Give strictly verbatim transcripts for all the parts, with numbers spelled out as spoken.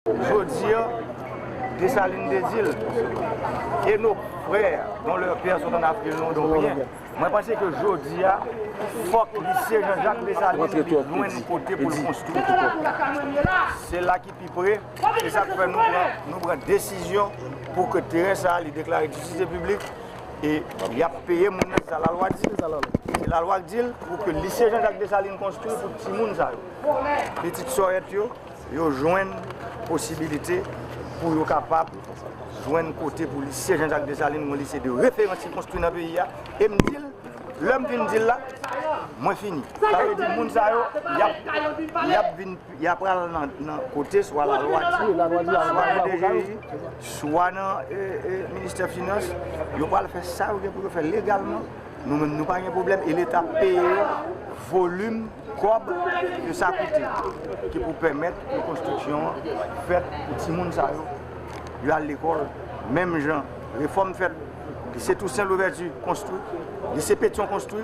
Jodi a, Desalin te di l, et nos frères dont leurs pères sont en Afrique, ils n'ont rien. Mwen panse ke jodi a, fòk lise Jean Jacques Desalin li jwenn kote pou l konstwi. Se la ki pi pre, se sa k fè nou pran, nou pran desizyon pou ke teren sa a li deklare ditilite piblik e y ap peye moun nan, se sa lalwa di. Se lalwa k di l pou ke lise Jean Jacques Desalin konstwi pou timoun sa yo. Pitit sòrèt yo, yo jwenn posibilite pou yo kapab jwenn kote pou lise Jean Jacques Desalin, yon lise de referans ki konstwi nan peyi a. E m di l, lè m vin di l la, mwen fini. Sa vle di moun sa yo, y ap, y ap vin, y ap pral nan, nan kote swa lalwa di, swa nan D G I, swa nan e, e, ministè finans, yo pral fè sa yo gen pou yo fè legalman. Nou menm, nou pa gen pwoblèm e Leta peye yo volim kòb ke sa koute, ki pou pèmèt ke konstriksyon an fèt pou timoun sa yo, yo al lekòl, menm jan refòm fèt, lise Toussaint Louverture konstwi, lise Pétion konstwi,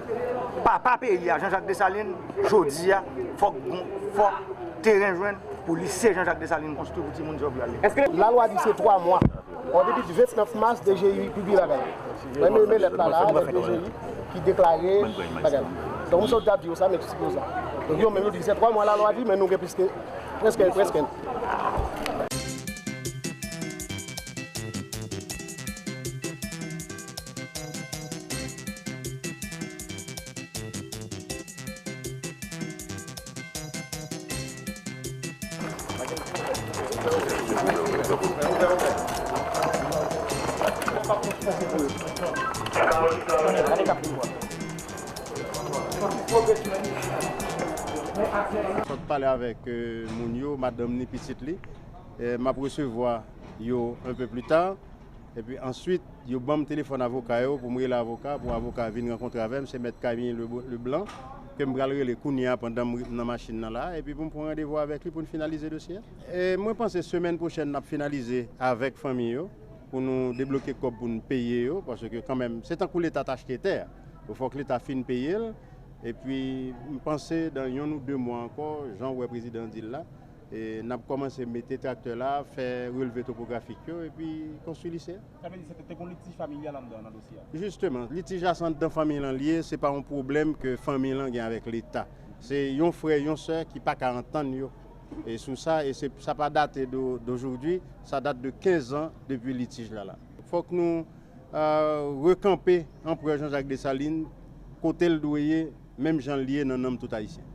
papa peyi a, Jean Jacques Desalin, jodi a, fòk gon, fòk teren jwenn pou lise Jean Jacques Desalin konstwi pou timoun sa yo pou yo al lekòl. Èske lalwa di se twa mwa? Bon, depi vennèf mas, D G I pibliye bagay. Mwen menm lèt la la, avèk D G I ki deklare bagay la. Donk, m sot ap di yo sa, m eksplike yo sa. Donk, yo menm yo di se twa mwa lalwa di, men nou gen plis ke, prèske, prèske. Sot pale avèk, euh, moun yo, madanm ni pitit li. Eh, m ap resevwa yo un peu plus tard. Epi answit, yo ban m telefòn avoka yo pou m rele avoka, pou avoka vin rankontre avè m. Se mèt Camille Le-, Leblanc, ke m pral rele kounye a pandan m nan machin nan la, epi pou m pran randevou avèk li pou n finalize dosye a. E mwen panse semèn pwochèn n ap finalize avèk fanmi yo, pou nou debloke kòb pou n peye yo, paske kanmenm, se tankou Leta t achte tè a. Fòk Leta fin peye l, epi m panse dan yonn ou de mwa ankò, jan w wè prezidan an di l la, e n ap kòmanse mete traktè la, fè relve topografik yo, epi konstwi lise a. Sa vle di se te, te gon litij familyal anndan nan dosye a? Jisteman, litij la se anndan fanmi lan l ye, se pa yon pwoblèm ke fanmi lan gen avèk Leta. Se yon frè, yon sè ki pa ka antann yo, e sou sa, e se, sa pa date de, d'aujourd'hui, sa date de quinze ans depi litij la la. Fòk nou, euh, rekanpe Anperè Jean Jacques Dessalines, kote l dwe ye, menm jan l ye nan nanm tout Ayisyen.